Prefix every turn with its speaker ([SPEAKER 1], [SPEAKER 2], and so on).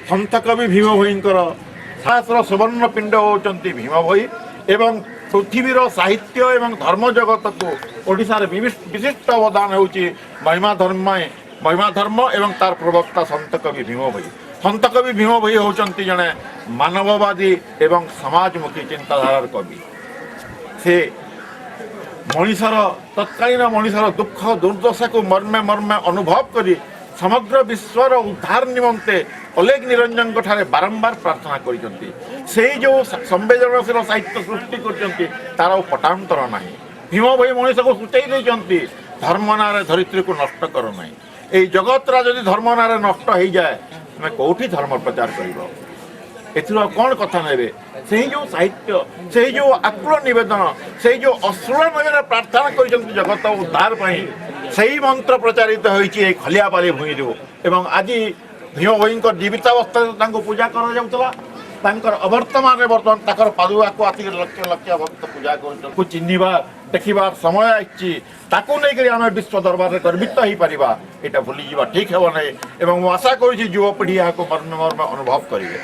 [SPEAKER 1] ସନ୍ଥ କବି ଭୀମ ଭୋଇଙ୍କର ସାହସର ସୁବର୍ଣ୍ଣ ପିଣ୍ଡ ହେଉଛନ୍ତି ଭୀମ ଭୋଇ ଏବଂ ପୃଥିବୀର ସାହିତ୍ୟ ଏବଂ ଧର୍ମ ଜଗତକୁ ଓଡ଼ିଶାର ବିଶିଷ୍ଟ ଅବଦାନ ହେଉଛି ମହିମା ଧର୍ମ, ମହିମା ଧର୍ମ ଏବଂ ତାର ପ୍ରବକ୍ତା ସନ୍ଥ କବି ଭୀମ ଭୋଇ। ସନ୍ଥ କବି ଭୀମ ଭୋଇ ହେଉଛନ୍ତି ଜଣେ ମାନବବାଦୀ ଏବଂ ସମାଜମୁଖୀ ଚିନ୍ତାଧାରାର କବି। ସେ ମଣିଷର, ତତ୍କାଳୀନ ମଣିଷର ଦୁଃଖ ଦୁର୍ଦ୍ଦଶାକୁ ମର୍ମେ ମର୍ମେ ଅନୁଭବ କରି ସମଗ୍ର ବିଶ୍ୱର ଉଦ୍ଧାର ନିମନ୍ତେ ଅଲେଖ ନିରଞ୍ଜନଙ୍କ ଠାରେ ବାରମ୍ବାର ପ୍ରାର୍ଥନା କରିଛନ୍ତି। ସେଇ ଯେଉଁ ସମ୍ବେଦନଶୀଳ ସାହିତ୍ୟ ସୃଷ୍ଟି କରିଛନ୍ତି, ତାର ଆଉ ପଟାନ୍ତର ନାହିଁ। ଭୀମ ଭୋଇ ମଣିଷକୁ ସୂଚେଇ ଦେଇଛନ୍ତି, ଧର୍ମ ନାଁରେ ଧରିତ୍ରୀକୁ ନଷ୍ଟ କର ନାହିଁ। ଏଇ ଜଗତଟା ଯଦି ଧର୍ମ ନାଁରେ ନଷ୍ଟ ହେଇଯାଏ, ତୁମେ କୋଉଠି ଧର୍ମ ପ୍ରଚାର କରିବ? ଏଥିରୁ ଆଉ କ'ଣ କଥା ନେବେ? ସେଇ ଯେଉଁ ସାହିତ୍ୟ, ସେଇ ଯେଉଁ ଆକୁଳ ନିବେଦନ, ସେଇ ଯେଉଁ ଅଶ୍ରୁଳ ନୟନରେ ପ୍ରାର୍ଥନା କରିଛନ୍ତି ଜଗତ ଉଦ୍ଧାର ପାଇଁ, ସେଇ ମନ୍ତ୍ର ପ୍ରଚାରିତ ହୋଇଛି ଏଇ ଖଲିଆପାଲି ଭୂଇଁରୁ। ଏବଂ ଆଜି ଭୀମ ଭୋଇଙ୍କ ଜୀବିତାବସ୍ଥାରେ ତାଙ୍କୁ ପୂଜା କରାଯାଉଥିଲା, ତାଙ୍କର ଅବର୍ତ୍ତମାନରେ ବର୍ତ୍ତମାନ ତାଙ୍କର ପାଦୁଆକୁ ଆସିକି ଲକ୍ଷ ଲକ୍ଷ ଭକ୍ତ ପୂଜା କରୁଛନ୍ତି। ଚିହ୍ନିବା, ଦେଖିବାର ସମୟ ଆସିଛି। ତାକୁ ନେଇକରି ଆମେ ବିଶ୍ୱ ଦରବାରରେ ଗର୍ବିତ ହେଇପାରିବା, ଏଇଟା ଭୁଲିଯିବା ଠିକ୍ ହେବ ନାହିଁ। ଏବଂ ମୁଁ ଆଶା କରୁଛି ଯୁବପିଢ଼ି ଏହାକୁ ମର୍ମେ ମର୍ମେ ଅନୁଭବ କରିବେ।